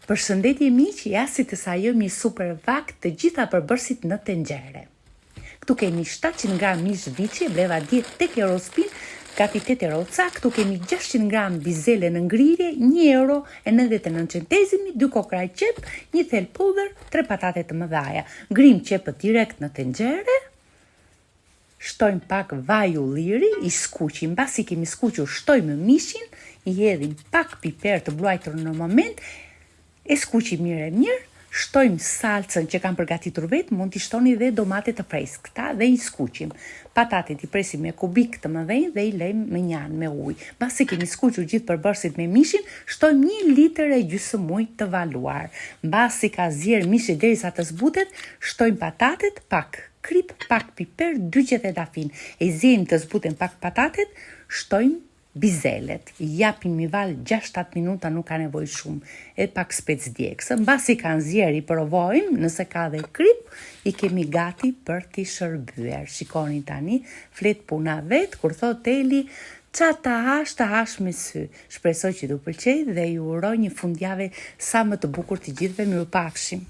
Përshëndetje miq, ja si të sajojmë një super vakt të gjitha përbërësit në tenxhere. Këtu kemi 700 gram mish viçi, e bleva dje tek Eurospin, gati 8 euro ca, këtu kemi 600 gram bizele në ngrirje, 1 euro e 99 centezimi, 2 kokrra qepë, një thelë hudhër, 3 patate të mëdhaja. Grijmë qepët direkt në tenxhere, Shtojmë pak vaj ulliri, i skuqim, mbasi kemi skuqur shtojmë mishin, i hedhim pak piper të bluajtur në moment, e skuqim mirë e mirë, shtojmë salcën që kam përgatitur vetë, mund t'i shtoni dhe domate të freskëta dhe i skuqim. Patatet i presim me kubikë të mëdhenj dhe i lëmë mënjanë me ujë. Mbasi kemi skuqur gjithë përbërësit me mishin, shtojmë një litër e gjysmë ujë të valuar. Mbasi ka zier mishi derisa të zbutet, shtojmë patatet, pak Kripë, pak piper, dy gjethe dafinë. E ziejmë të zbuten pak patatet, shtojmë bizelet. I japim një valë 6-7 minuta, nuk ka nevojë shumë. E pak spec djegës. Mbasi kanë zier i provojmë, nëse ka dhe kripë, i kemi gati për t'i shërbyer. Shikoni tani, flet puna vetë, kur thotë Eli, ça ta hash, ta hash me sy. Shpresoj që t'ju pëlqejë dhe ju uroj një fundjavë sa më të bukur të gjithëve, mirupafshim.